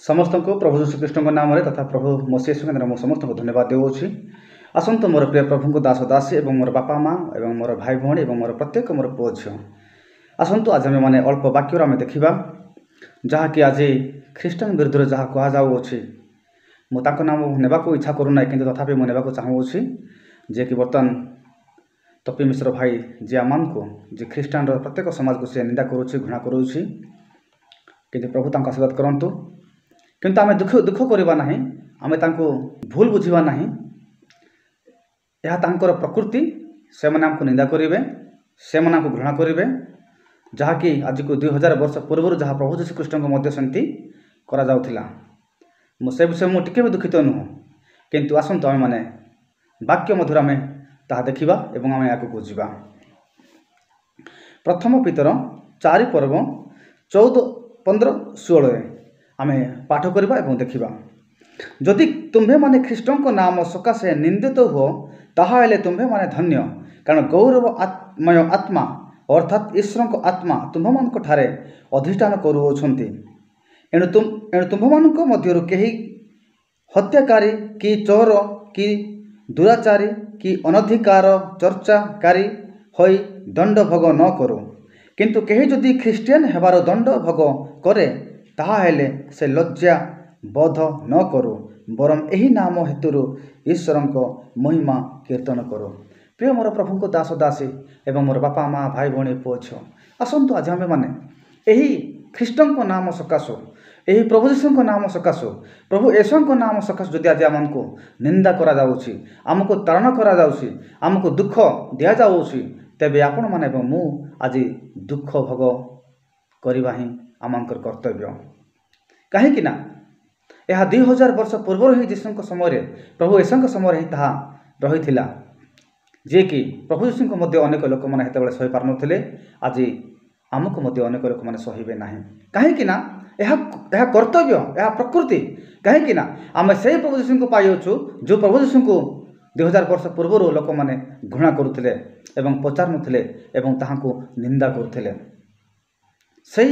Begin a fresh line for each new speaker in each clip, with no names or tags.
ସମସ୍ତଙ୍କୁ ପ୍ରଭୁ ଯୀଶୁଖ୍ରୀଷ୍ଟଙ୍କ ନାମରେ ତଥା ପ୍ରଭୁ ମସିହ ନାମରେ ମୁଁ ସମସ୍ତଙ୍କୁ ଧନ୍ୟବାଦ ଦେଉଅଛି। ଆସନ୍ତୁ ମୋର ପ୍ରିୟ ପ୍ରଭୁଙ୍କ ଦାସ ଦାସୀ ଏବଂ ମୋର ବାପା ମା ଏବଂ ମୋର ଭାଇ ଭଉଣୀ ଏବଂ ମୋର ପ୍ରତ୍ୟେକ ମୋର ପୁଅ ଝିଅ, ଆସନ୍ତୁ ଆଜି ଆମେମାନେ ଅଳ୍ପ ବାକ୍ୟରୁ ଆମେ ଦେଖିବା, ଯାହାକି ଆଜି ଖ୍ରୀଷ୍ଟିଆନ ବିରୁଦ୍ଧରେ ଯାହା କୁହାଯାଉଅଛି। ମୁଁ ତାଙ୍କ ନାମ ନେବାକୁ ଇଚ୍ଛା କରୁନାହିଁ, କିନ୍ତୁ ତଥାପି ମୁଁ ନେବାକୁ ଚାହୁଁଅଛି, ଯିଏକି ବର୍ତ୍ତମାନ ତପି ମିଶ୍ର ଭାଇ, ଯିଏ ଆମମାନଙ୍କୁ, ଯେ ଖ୍ରୀଷ୍ଟିଆନର ପ୍ରତ୍ୟେକ ସମାଜକୁ ସେ ନିନ୍ଦା କରୁଛି, ଘୃଣା କରୁଛି। କିନ୍ତୁ ପ୍ରଭୁ ତାଙ୍କୁ ଆଶୀର୍ବାଦ କରନ୍ତୁ। କିନ୍ତୁ ଆମେ ଦୁଃଖ କରିବା ନାହିଁ, ଆମେ ତାଙ୍କୁ ଭୁଲ ବୁଝିବା ନାହିଁ। ଏହା ତାଙ୍କର ପ୍ରକୃତି। ସେମାନେ ଆମକୁ ନିନ୍ଦା କରିବେ, ସେମାନେ ଆମକୁ ଘୃଣା କରିବେ, ଯାହାକି ଆଜିକୁ 2000 ବର୍ଷ ପୂର୍ବରୁ ଯାହା ପ୍ରଭୁ ଯୀଶୁଖ୍ରୀଷ୍ଟଙ୍କୁ ମଧ୍ୟ ସେମିତି କରାଯାଉଥିଲା। ମୁଁ ସେ ବିଷୟ ମୁଁ ଟିକେ ବି ଦୁଃଖିତ ନୁହଁ। କିନ୍ତୁ ଆସନ୍ତୁ ଆମେମାନେ ବାକ୍ୟ ମଧ୍ୟରେ ଆମେ ତାହା ଦେଖିବା ଏବଂ ଆମେ ଆଗକୁ ଯିବା। ପ୍ରଥମ ପିତର 4 ପର୍ବ 14, 15, 16ରେ ଆମେ ପାଠ କରିବା ଏବଂ ଦେଖିବା। ଯଦି ତୁମ୍ଭେମାନେ ଖ୍ରୀଷ୍ଟଙ୍କ ନାମ ସକାଶେ ନିନ୍ଦିତ ହୁଅ, ତାହା ହେଲେ ତୁମ୍ଭେମାନେ ଧନ୍ୟ, କାରଣ ଗୌରବ ମୟ ଆତ୍ମା, ଅର୍ଥାତ୍ ଈଶ୍ୱରଙ୍କ ଆତ୍ମା ତୁମ୍ଭମାନଙ୍କ ଠାରେ ଅଧିଷ୍ଠାନ କରୁଅଛନ୍ତି। ଏଣୁ ତୁମ୍ଭମାନଙ୍କ ମଧ୍ୟରୁ କେହି ହତ୍ୟାକାରୀ କି ଚୋର କି ଦୁରାଚାରୀ କି ଅନଧିକାର ଚର୍ଚ୍ଚାକାରୀ ହୋଇ ଦଣ୍ଡ ଭୋଗ ନ କରୁ। କିନ୍ତୁ କେହି ଯଦି ଖ୍ରୀଷ୍ଟିଆନ ହେବାର ଦଣ୍ଡ ଭୋଗ କରେ, ତାହା ହେଲେ ସେ ଲଜ୍ଜା ବୋଧ ନ କରୁ, ବରଂ ଏହି ନାମ ହେତୁରୁ ଈଶ୍ୱରଙ୍କ ମହିମା କୀର୍ତ୍ତନ କରୁ। ପ୍ରିୟ ମୋର ପ୍ରଭୁଙ୍କ ଦାସ ଦାସୀ ଏବଂ ମୋର ବାପା ମା, ଭାଇ ଭଉଣୀ, ପୁଅ ଝିଅ, ଆସନ୍ତୁ ଆଜି ଆମେମାନେ ଏହି ଖ୍ରୀଷ୍ଟଙ୍କ ନାମ ସକାଶୁ, ଏହି ପ୍ରଭୁ ଯୀଶୁଙ୍କ ନାମ ସକାଶୁ, ପ୍ରଭୁ ୟେଶୁଙ୍କ ନାମ ସକାଶୁ ଯଦି ଆଜି ଆମକୁ ନିନ୍ଦା କରାଯାଉଛି, ଆମକୁ ତାଡ଼ନା କରାଯାଉଛି, ଆମକୁ ଦୁଃଖ ଦିଆଯାଉଛି, ତେବେ ଆପଣମାନେ ଏବଂ ମୁଁ ଆଜି ଦୁଃଖ ଭୋଗ କରିବା ହିଁ ଆମଙ୍କର କର୍ତ୍ତବ୍ୟ। କାହିଁକି ନା ଏହା 2000 ବର୍ଷ ପୂର୍ବରୁ ହିଁ ଯୀଶୁଙ୍କ ସମୟରେ, ପ୍ରଭୁ ୟେଶୁଙ୍କ ସମୟରେ ହିଁ ତାହା ରହିଥିଲା, ଯିଏକି ପ୍ରଭୁ ଯୀଶୁଙ୍କୁ ମଧ୍ୟ ଅନେକ ଲୋକମାନେ ସେତେବେଳେ ସହିପାରୁନଥିଲେ। ଆଜି ଆମକୁ ମଧ୍ୟ ଅନେକ ଲୋକମାନେ ସହିବେ ନାହିଁ। କାହିଁକି ନା ଏହା କର୍ତ୍ତବ୍ୟ, ଏହା ପ୍ରକୃତି। କାହିଁକି ନା ଆମେ ସେଇ ପ୍ରଭୁ ଯୀଶୁଙ୍କୁ ପାଇଅଛୁ, ଯେଉଁ ପ୍ରଭୁ ଯୀଶୁଙ୍କୁ 2000 ବର୍ଷ ପୂର୍ବରୁ ଲୋକମାନେ ଘୃଣା କରୁଥିଲେ ଏବଂ ପଚାରୁନଥିଲେ ଏବଂ ତାହାଙ୍କୁ ନିନ୍ଦା କରୁଥିଲେ। ସେଇ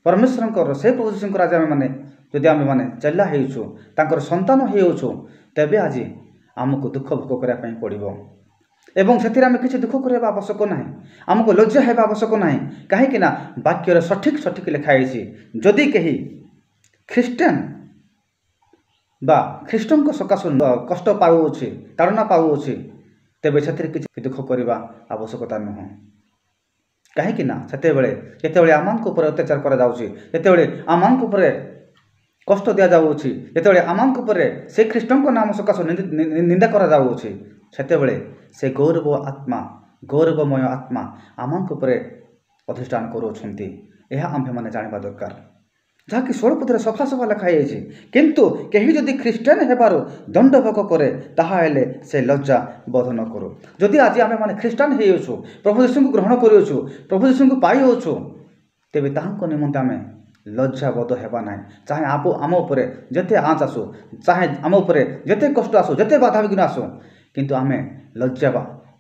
ପରମେଶ୍ୱରଙ୍କର, ସେଇ ପ୍ରଭୁ ଯୀଶୁଙ୍କର ଆଜି ଆମେମାନେ ଯଦି ଆମେମାନେ ଚେଲା ହେଉଛୁ, ତାଙ୍କର ସନ୍ତାନ ହେଇଅଛୁ, ତେବେ ଆଜି ଆମକୁ ଦୁଃଖ ଭୋଗ କରିବା ପାଇଁ ପଡ଼ିବ ଏବଂ ସେଥିରେ ଆମେ କିଛି ଦୁଃଖ କରିବା ଆବଶ୍ୟକ ନାହିଁ, ଆମକୁ ଲଜ୍ଜା ହେବା ଆବଶ୍ୟକ ନାହିଁ। କାହିଁକି ନା ବାକ୍ୟରେ ସଠିକ୍ ସଠିକ୍ ଲେଖା ହେଇଛି, ଯଦି କେହି ଖ୍ରୀଷ୍ଟିଆନ ବା ଖ୍ରୀଷ୍ଟଙ୍କ ସକାଶୁ କଷ୍ଟ ପାଉଅଛି, ତାଡ଼ନା ପାଉଅଛି, ତେବେ ସେଥିରେ କିଛି ଦୁଃଖ କରିବା ଆବଶ୍ୟକତା ନୁହଁ। କାହିଁକି ନା ସେତେବେଳେ ଯେତେବେଳେ ଆମମାନଙ୍କ ଉପରେ ଅତ୍ୟାଚାର କରାଯାଉଛି, ଯେତେବେଳେ ଆମମାନଙ୍କ ଉପରେ କଷ୍ଟ ଦିଆଯାଉଅଛି, ଯେତେବେଳେ ଆମମାନଙ୍କ ଉପରେ ସେ ଖ୍ରୀଷ୍ଟଙ୍କ ନାମ ସକାଶୁ ନିନ୍ଦା କରାଯାଉଅଛି, ସେତେବେଳେ ସେ ଗୌରବ ଆତ୍ମା, ଗୌରବମୟ ଆତ୍ମା ଆମମାନଙ୍କ ଉପରେ ଅଧିଷ୍ଠାନ କରୁଅଛନ୍ତି। ଏହା ଆମ୍ଭେମାନେ ଜାଣିବା ଦରକାର, ଯାହାକି 16 ପଦରେ ସଫା ସଫା ଲେଖା ହେଇଯାଇଛି। କିନ୍ତୁ କେହି ଯଦି ଖ୍ରୀଷ୍ଟିଆନ ହେବାରୁ ଦଣ୍ଡ ଭୋଗ କରେ, ତାହା ହେଲେ ସେ ଲଜ୍ଜା ବୋଧ ନ କରୁ। ଯଦି ଆଜି ଆମେମାନେ ଖ୍ରୀଷ୍ଟିଆନ ହେଇଅଛୁ, ପ୍ରଭୁ ଯୀଶୁଙ୍କୁ ଗ୍ରହଣ କରିଅଛୁ, ପ୍ରଭୁ ଯୀଶୁଙ୍କୁ ପାଇଅଛୁ, ତେବେ ତାହାଙ୍କ ନିମନ୍ତେ ଆମେ ଲଜ୍ଜାବୋଧ ହେବା ନାହିଁ। ଚାହେଁ ଆମ ଉପରେ ଯେତେ ଆଞ୍ଚ ଆସୁ, ଚାହେଁ ଆମ ଉପରେ ଯେତେ କଷ୍ଟ ଆସୁ, ଯେତେ ବାଧାବିଘ୍ନ ଆସୁ, କିନ୍ତୁ ଆମେ ଲଜ୍ଜା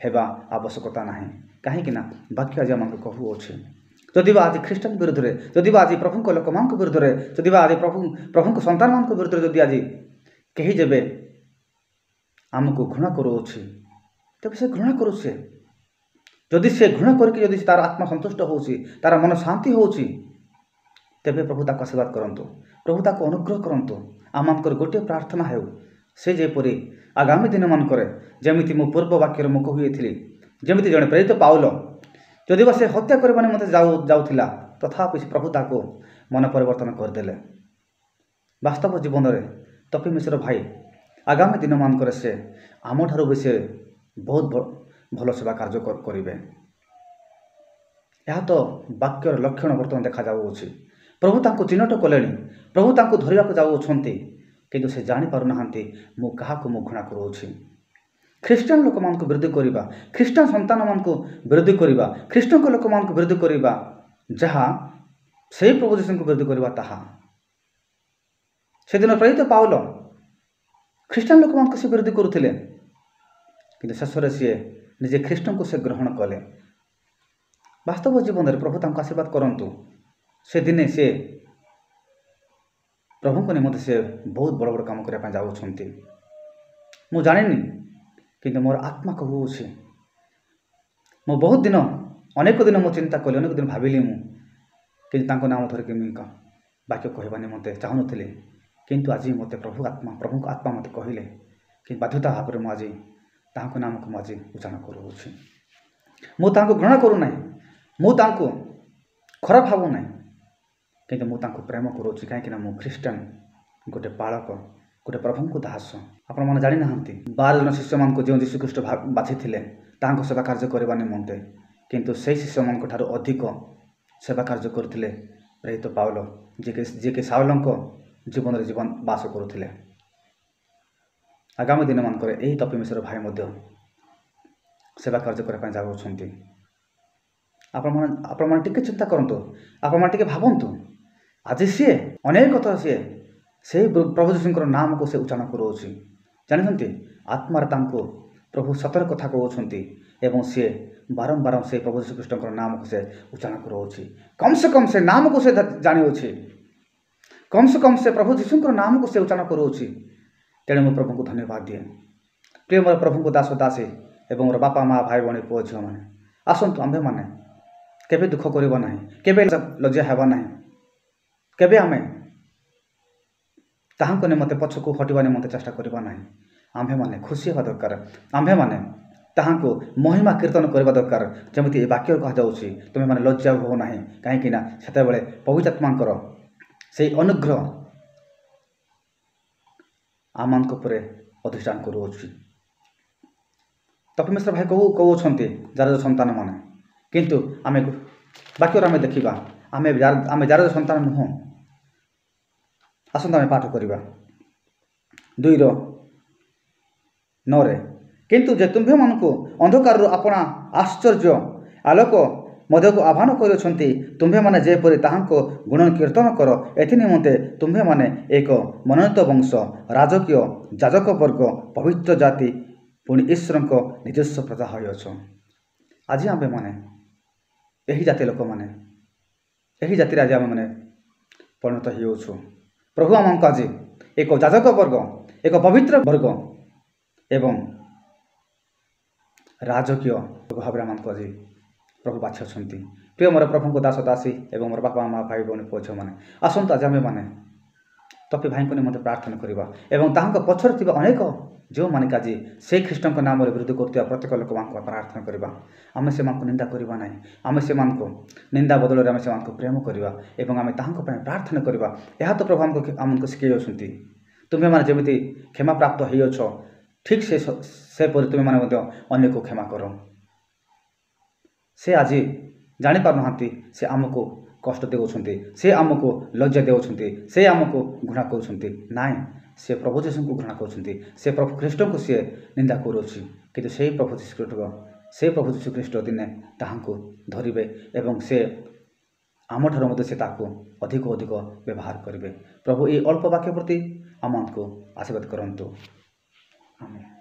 ହେବା ଆବଶ୍ୟକତା ନାହିଁ। କାହିଁକି ନା ବାକ୍ୟ ଆଜି ଆମକୁ କହୁଅଛି, ଯଦି ବା ଆଜି ଖ୍ରୀଷ୍ଟିଆନ ବିରୁଦ୍ଧରେ, ଯଦି ବା ଆଜି ପ୍ରଭୁଙ୍କ ଲୋକମାନଙ୍କ ବିରୁଦ୍ଧରେ, ଯଦି ବା ଆଜି ପ୍ରଭୁଙ୍କ ସନ୍ତାନମାନଙ୍କ ବିରୁଦ୍ଧରେ ଯଦି ଆଜି କେହି ଯେବେ ଆମକୁ ଘୃଣା କରୁଅଛି, ତେବେ ସେ ଘୃଣା କରୁଛି। ଯଦି ସେ ଘୃଣା କରିକି ଯଦି ତାର ଆତ୍ମା ସନ୍ତୁଷ୍ଟ ହେଉଛି, ତାର ମନ ଶାନ୍ତି ହେଉଛି, ତେବେ ପ୍ରଭୁ ତାକୁ ଆଶୀର୍ବାଦ କରନ୍ତୁ, ପ୍ରଭୁ ତାକୁ ଅନୁଗ୍ରହ କରନ୍ତୁ। ଆମମାନଙ୍କର ଗୋଟିଏ ପ୍ରାର୍ଥନା ହେଉ, ସେ ଯେପରି ଆଗାମୀ ଦିନମାନଙ୍କରେ, ଯେମିତି ମୁଁ ପୂର୍ବ ବାକ୍ୟରେ ମୁଁ କହୁଥିଲି, ଯେମିତି ଜଣେ ପ୍ରେରିତ ପାଉଲ ଯଦି ବା ସେ ହତ୍ୟା କରିବା ନିମନ୍ତେ ଯାଉଥିଲା, ତଥାପି ସେ ପ୍ରଭୁ ତାକୁ ମନ ପରିବର୍ତ୍ତନ କରିଦେଲେ। ବାସ୍ତବ ଜୀବନରେ ତପି ମିଶ୍ର ଭାଇ ଆଗାମୀ ଦିନମାନଙ୍କରେ ସେ ଆମଠାରୁ ବି ସେ ବହୁତ ଭଲ ସେବା କାର୍ଯ୍ୟ କରିବେ। ଏହା ତ ବାକ୍ୟର ଲକ୍ଷଣ ବର୍ତ୍ତମାନ ଦେଖାଯାଉଅଛି। ପ୍ରଭୁ ତାଙ୍କୁ ଚିହ୍ନଟ କଲେଣି, ପ୍ରଭୁ ତାଙ୍କୁ ଧରିବାକୁ ଯାଉଅଛନ୍ତି, କିନ୍ତୁ ସେ ଜାଣିପାରୁନାହାନ୍ତି ମୁଁ କାହାକୁ ମୁଁ ଘୃଣା କରୁଅଛି। ଖ୍ରୀଷ୍ଟିଆନ ଲୋକମାନଙ୍କୁ ବିରୋଧ କରିବା, ଖ୍ରୀଷ୍ଟିଆନ ସନ୍ତାନମାନଙ୍କୁ ବିରୋଧ କରିବା, ଖ୍ରୀଷ୍ଟଙ୍କ ଲୋକମାନଙ୍କୁ ବିରୋଧ କରିବା, ଯାହା ସେଇ ପ୍ରଭୁ ଯୀଶୁଙ୍କୁ ବିରୋଧ କରିବା ତାହା। ସେଦିନ ପ୍ରେରିତ ପାଉଲ ଖ୍ରୀଷ୍ଟିଆନ ଲୋକମାନଙ୍କୁ ସେ ବିରୋଧ କରୁଥିଲେ, କିନ୍ତୁ ଶେଷରେ ସିଏ ନିଜେ ଖ୍ରୀଷ୍ଟଙ୍କୁ ସେ ଗ୍ରହଣ କଲେ। ବାସ୍ତବ ଜୀବନରେ ପ୍ରଭୁ ତାଙ୍କୁ ଆଶୀର୍ବାଦ କରନ୍ତୁ। ସେଦିନେ ସେ ପ୍ରଭୁଙ୍କ ନିମନ୍ତେ ସେ ବହୁତ ବଡ଼ ବଡ଼ କାମ କରିବା ପାଇଁ ଯାଉଛନ୍ତି। ମୁଁ ଜାଣିନି, କିନ୍ତୁ ମୋର ଆତ୍ମା କହୁଅଛି। ମୁଁ ବହୁତ ଦିନ, ଅନେକ ଦିନ ମୁଁ ଚିନ୍ତା କଲି, ଅନେକ ଦିନ ଭାବିଲି ମୁଁ, କିନ୍ତୁ ତାଙ୍କ ନାମ ଧରିକି ମୁଁ ବାକ୍ୟ କହିବା ନିମନ୍ତେ ଚାହୁଁନଥିଲି। କିନ୍ତୁ ଆଜି ମୋତେ ପ୍ରଭୁ ଆତ୍ମା, ପ୍ରଭୁଙ୍କ ଆତ୍ମା ମୋତେ କହିଲେ କି ବାଧ୍ୟତା ଭାବରେ ମୁଁ ଆଜି ତାଙ୍କ ନାମକୁ ମୁଁ ଆଜି ଉଚ୍ଚାରଣ କରୁଅଛି। ମୁଁ ତାଙ୍କୁ ଘୃଣା କରୁନାହିଁ, ମୁଁ ତାଙ୍କୁ ଖରାପ ଭାବୁନାହିଁ, କିନ୍ତୁ ମୁଁ ତାଙ୍କୁ ପ୍ରେମ କରୁଅଛି। କାହିଁକିନା ମୁଁ ଖ୍ରୀଷ୍ଟିଆନ, ଗୋଟେ ପାଳକ, ଗୋଟେ ପ୍ରଭୁଙ୍କୁ ଦାସ। ଆପଣମାନେ ଜାଣିନାହାନ୍ତି, 12 ଜଣ ଶିଷ୍ୟମାନଙ୍କୁ ଯେଉଁ ଯୀଶୁଖ୍ରୀଷ୍ଟ ବାଛିଥିଲେ ତାଙ୍କ ସେବା କାର୍ଯ୍ୟ କରିବା ନିମନ୍ତେ, କିନ୍ତୁ ସେଇ ଶିଷ୍ୟମାନଙ୍କ ଠାରୁ ଅଧିକ ସେବା କାର୍ଯ୍ୟ କରିଥିଲେ ପ୍ରେରିତ ପାଉଲ, ଯିଏକି ସାଉଲଙ୍କ ଜୀବନରେ ଜୀବନ ବାସ କରୁଥିଲେ। ଆଗାମୀ ଦିନମାନଙ୍କରେ ଏହି ତପି ମିଶ୍ର ଭାଇ ମଧ୍ୟ ସେବା କାର୍ଯ୍ୟ କରିବା ପାଇଁ ଯାଉଛନ୍ତି। ଆପଣମାନେ ଟିକେ ଚିନ୍ତା କରନ୍ତୁ, ଆପଣମାନେ ଟିକେ ଭାବନ୍ତୁ। ଆଜି ସିଏ ଅନେକ ଥର ସିଏ ସେଇ ପ୍ରଭୁ ଯୀଶୁଙ୍କର ନାମକୁ ସେ ଉଚ୍ଚାରଣ କରୁଅଛି। ଜାଣିଛନ୍ତି, ଆତ୍ମାରେ ତାଙ୍କୁ ପ୍ରଭୁ ସତରେ କଥା କହୁଛନ୍ତି ଏବଂ ସିଏ ବାରମ୍ବାର ସେ ପ୍ରଭୁ ଯୀଶୁଖ୍ରୀଷ୍ଟଙ୍କର ନାମକୁ ସେ ଉଚ୍ଚାରଣ କରୁଅଛି। କମ୍ ସେ କମ୍ ସେ ନାମକୁ ସେ ଜାଣିଅଛି, କମ୍ ସେ କମ୍ ସେ ପ୍ରଭୁ ଯୀଶୁଙ୍କର ନାମକୁ ସେ ଉଚ୍ଚାରଣ କରୁଅଛି। ତେଣୁ ମୁଁ ପ୍ରଭୁଙ୍କୁ ଧନ୍ୟବାଦ ଦିଏ। ପ୍ରିୟ ମୋର ପ୍ରଭୁଙ୍କ ଦାସ ଦାସୀ ଏବଂ ମୋର ବାପା ମା, ଭାଇ ଭଉଣୀ, ପୁଅ ଝିଅମାନେ, ଆସନ୍ତୁ ଆମ୍ଭେମାନେ କେବେ ଦୁଃଖ କରିବା ନାହିଁ, କେବେ ଲଜ୍ଜା ହେବା ନାହିଁ, କେବେ ଆମେ ତାହାଙ୍କ ନିମନ୍ତେ ପଛକୁ ହଟିବା ନିମନ୍ତେ ଚେଷ୍ଟା କରିବା ନାହିଁ। ଆମ୍ଭେମାନେ ଖୁସି ହେବା ଦରକାର, ଆମ୍ଭେମାନେ ତାହାଙ୍କୁ ମହିମା କୀର୍ତ୍ତନ କରିବା ଦରକାର। ଯେମିତି ଏ ବାକ୍ୟରେ କୁହାଯାଉଛି, ତୁମେମାନେ ଲଜ୍ଜା ହୁଅ ନାହିଁ, କାହିଁକିନା ସେତେବେଳେ ପବିତ୍ର ଆତ୍ମାଙ୍କର ସେଇ ଅନୁଗ୍ରହ ଆମମାନଙ୍କ ଉପରେ ଅଧିଷ୍ଠାନ କରୁଅଛି। ତପି ମିଶ୍ର ଭାଇ କହୁଅଛନ୍ତି ଯାରଜ ସନ୍ତାନମାନେ, କିନ୍ତୁ ଆମେ ବାକ୍ୟରେ ଆମେ ଦେଖିବା ଆମେ ଯାରଜ ସନ୍ତାନ ନୁହଁ। ଆସନ୍ତୁ ଆମେ ପାଠ କରିବା 2:9, କିନ୍ତୁ ଯେ ତୁମ୍ଭେମାନଙ୍କୁ ଅନ୍ଧକାରରୁ ଆପଣା ଆଶ୍ଚର୍ଯ୍ୟ ଆଲୋକ ମଧ୍ୟକୁ ଆହ୍ୱାନ କରିଅଛନ୍ତି, ତୁମ୍ଭେମାନେ ଯେପରି ତାହାଙ୍କ ଗୁଣ କୀର୍ତ୍ତନ କର, ଏଥି ନିମନ୍ତେ ତୁମ୍ଭେମାନେ ଏକ ମନୋନୀତ ବଂଶ, ରାଜକୀୟ ଯାଜକ ବର୍ଗ, ପବିତ୍ର ଜାତି, ପୁଣି ଈଶ୍ୱରଙ୍କ ନିଜସ୍ୱ ପ୍ରଜା ହୋଇଅଛ। ଆଜି ଆମ୍ଭେମାନେ ଏହି ଜାତି ଲୋକମାନେ, ଏହି ଜାତିରେ ଆଜି ଆମେମାନେ ପରିଣତ ହେଉଛୁ। ପ୍ରଭୁ ଆମକୁ ଆଜି ଏକ ଯାଜକ ବର୍ଗ, ଏକ ପବିତ୍ର ବର୍ଗ ଏବଂ ରାଜକୀୟ ଭାବରେ ଆମକୁ ଆଜି ପ୍ରଭୁ ବାଛିଅଛନ୍ତି। ପ୍ରିୟ ମୋର ପ୍ରଭୁଙ୍କ ଦାସ ଦାସୀ ଏବଂ ମୋର ବାପା ମା, ଭାଇ ଭଉଣୀ, ପୁଅ ଝିଅମାନେ, ଆସନ୍ତୁ ଆଜି ଆମେମାନେ ତପି ଭାଇଙ୍କ ନିମନ୍ତେ ପ୍ରାର୍ଥନା କରିବା ଏବଂ ତାହାଙ୍କ ପଛରେ ଥିବା ଅନେକ ଯେଉଁମାନେ ଆଜି ସେଇ ଖ୍ରୀଷ୍ଟଙ୍କ ନାମରେ ବିରୋଧ କରୁଥିବା ପ୍ରତ୍ୟେକ ଲୋକମାନଙ୍କୁ ପ୍ରାର୍ଥନା କରିବା। ଆମେ ସେମାନଙ୍କୁ ନିନ୍ଦା କରିବା ନାହିଁ, ଆମେ ସେମାନଙ୍କୁ ନିନ୍ଦା ବଦଳରେ ଆମେ ସେମାନଙ୍କୁ ପ୍ରେମ କରିବା ଏବଂ ଆମେ ତାହାଙ୍କ ପାଇଁ ପ୍ରାର୍ଥନା କରିବା। ଏହା ତ ପ୍ରଭୁ ଆମକୁ ଶିଖାଇ ଯାଉଛନ୍ତି, ତୁମେମାନେ ଯେମିତି କ୍ଷମାପ୍ରାପ୍ତ ହୋଇଅଛ, ଠିକ୍ ସେପରି ତୁମେମାନେ ମଧ୍ୟ ଅନ୍ୟକୁ କ୍ଷମା କର। ସେ ଆଜି ଜାଣିପାରୁନାହାନ୍ତି, ସେ ଆମକୁ କଷ୍ଟ ଦେଉଛନ୍ତି, ସେ ଆମକୁ ଲଜ୍ଜା ଦେଉଛନ୍ତି, ସେ ଆମକୁ ଘୃଣା କରୁଛନ୍ତି। ନାଇଁ, ସେ ପ୍ରଭୁ ଯୀଶୁଙ୍କୁ ଘୃଣା କରୁଛନ୍ତି, ସେ ପ୍ରଭୁ ଖ୍ରୀଷ୍ଟଙ୍କୁ ସିଏ ନିନ୍ଦା କରୁଅଛି। କିନ୍ତୁ ସେଇ ପ୍ରଭୁ ଯୀଶୁ ସେ ପ୍ରଭୁ ଯୀଶୁ ଖ୍ରୀଷ୍ଟ ଦିନେ ତାହାଙ୍କୁ ଧରିବେ ଏବଂ ସେ ଆମଠାରୁ ମଧ୍ୟ ସେ ତାକୁ ଅଧିକ ଅଧିକ ବ୍ୟବହାର କରିବେ। ପ୍ରଭୁ ଏଇ ଅଳ୍ପ ବାକ୍ୟ ପ୍ରତି ଆମମାନଙ୍କୁ ଆଶୀର୍ବାଦ କରନ୍ତୁ। ଆମେନ୍।